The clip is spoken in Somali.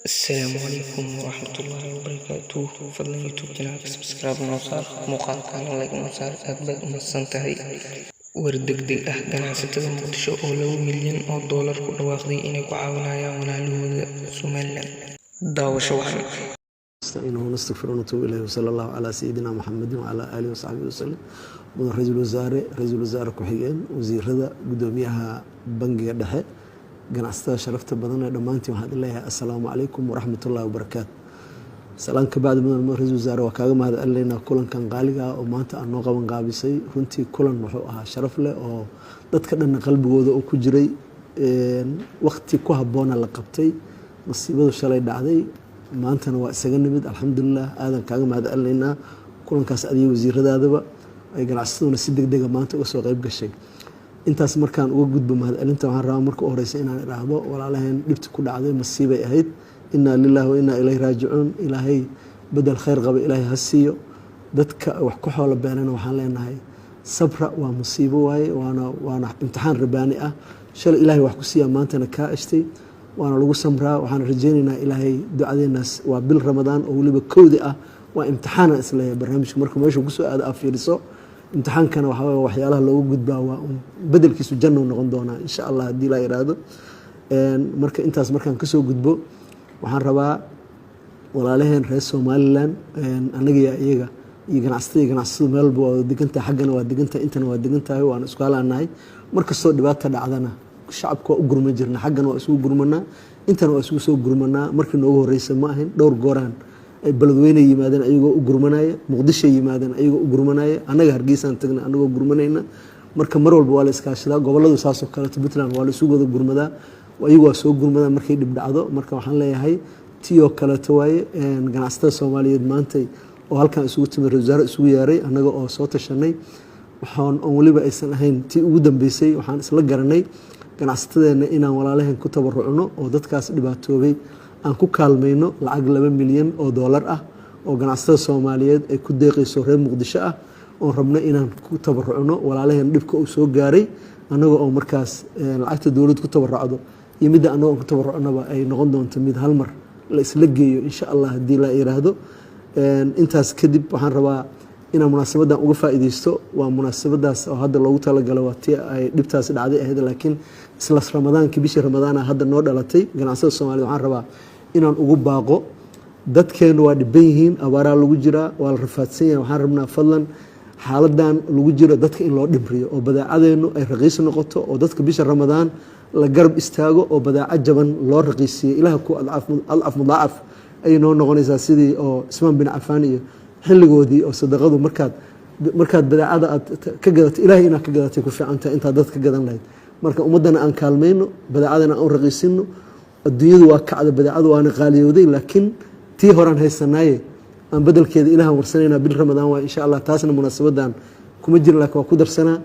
Asalaamu calaykum waraxmatullaahi wabarakaatuh. Fadlan YouTube channelka subscribe noo saar, muuqaalkana like noo saar. Aad baad u mahadsan tahay. War degdeg ah: ganacsatada Muqdisho oo 2 milyan oo doolar ku dhawaaqday inay ku caawinayaan walaalahooda Somaliland. Daawasho wacan. نستعينه ونستغفره ونتوب إليه، وصلى الله على سيدنا محمد وعلى آله وصحبه وسلم. Mudan ra-iisul wasaare, ra-iisul wasaare ku-xigeen, wasiirada, gudoomiyaha Bangiga Dhexe, ganacsatada sharafta badan ee dhammaantiin, waxaan idin leeyahay assalaamu calaykum waraxmatullahi wabarakaatu. Salaan ka bacdi, mudan ra-iisul wasaare, waa kaaga mahad celinaynaa kulankan qaaliga ah oo maanta aad noo qaban qaabisay. Runtii kulan wuxuu ahaa sharaf leh oo dadka dhanna qalbigooda uu ku jiray, waqti ku habboona la qabtay. Masiibadu shalay dhacday, maantana waa isaga nimid, alxamdulilah. Aadan kaaga mahad celinaynaa kulankaas, adiga wasiiradaadaba, ay ganacsataduna si deg dega maanta uga soo qayb gashay. Intaas markaan uga gudbo mahad celinta, waxaan rabaa marka u horeysa inaan idhaahdo walaalaheen dhibta ku dhacday masiibay ahayd. Inaa lillahi wa inaa ilayhi raajicuun. Ilaahay bedel khayr qaba ilaahay ha siiyo. Dadka wax ku xoolo beelana waxaan leenahay sabra, waa musiibo waaye, waana imtixaan rabaani ah. Shalay ilaahay wax ku siiyaa, maantana kaa ashtay, waana lagu samraa. Waxaan rajeynaynaa ilaahay ducadeenaas. Waa bil Ramadaan oo weliba kowdi ah, waa imtixaana isleeyahay barnaamijka markuu meesha kusoo aado aa fiiriso. Imtixaankana waxaa waxyaalaha loogu gudbaa waa un bedelkiisu janno noqon doonaa, insha Allah, haddii laa yiraahdo. Marka intaas markaan kasoo gudbo, waxaan rabaa walaalaheen reer Somaliland, annaga iyaga iyo ganacsatada iyo ganacsatadu meel walba waa degantahay, xaggana waa degantahay, intana waa degan tahay, waana isku halaanahay. Markastoo dhibaata dhacdana shacabka waa u gurman jirna, xaggana waa isugu gurmanaa, intana waa isugu soo gurmanaa. Markii noogu horeysa ma ahayn, dhowr gooraan ay Beledweyne yimaadeen ayagoo u gurmanaya, Muqdishoy yimaadeen ayagoo u gurmanaya, annaga Hargeysaan tagna anagoo gurmanayna. Marka mar walba waa la iskaashadaa. Goboladu saasoo kaleeto, Puntland waa la isugu wada gurmadaa, ayagu waa soo gurmadaan markay dhib dhacdo. Marka waxaan leeyahay tii oo kaleeto waaye. Ganacsatada Soomaaliyeed maantay oo halkan isugu timid, ra-isul wasaare isugu yeeray, annaga oo soo tashanay, waxaan oon weliba aysan ahayn tii ugu dambeysay, waxaan isla garanay ganacsatadeenna inaan walaalaheen ku tabarucno oo dadkaas dhibaatoobay aan ku kaalmayno lacag 2 milyan oo doolar ah oo ganacsatada Soomaaliyeed ay ku deeqayso reer Muqdisho ah, oon rabno inaan ku tabarucno walaalaheen dhibka uu soo gaaray, annaga oo markaas lacagta dowladda ku tabarucdo iyo midda annaga ku tabarucnaba ay noqon doonto mid hal mar la isla geeyo, insha Allah, haddii la yiraahdo. Intaas kadib, waxaan rabaa inaan munaasabadan uga faa'iideysto. Waa munaasabadaas oo hadda loogu talagalo waa tii ay dhibtaasi dhacday ahayd, laakiin isla Ramadaankii, bishii Ramadaana hadda noo dhalatay, ganacsatada Soomaaliyed waxaan rabaa inaan ugu baaqo: dadkeenu waa dhiban yihiin, abaaraa lagu jiraa, waa la rafaadsan yahay. Waxaan rabnaa fadlan xaaladan lagu jiro dadka in loo dhimriyo oo badeecadeennu ay raqiis noqoto oo dadka bisha Ramadaan la garab istaago oo badeeco jaban loo raqiisiyo. Ilaah ku adcaf mudaacaf ayay noo noqonaysaa, sidii oo Cismaan bin Cafaan iyo xilligoodii oo sadaqadu markaad badeecada aad ka gadato, Ilahay inaad ka gadatay ku fiicantahay intaad dad ka gadan lahayd. Marka ummaddana aan kaalmayno, badeecadana aan u raqiisino. Adduunyadu waa kacda, badeecadu waana qaaliyooday, laakiin tii horaan haysanaaye aan bedelkeeda Ilahan warsanayna. Bil Ramadaan waa, insha Allah. Taasna munaasabadan kuma jirin, laakiin waa ku darsanaa.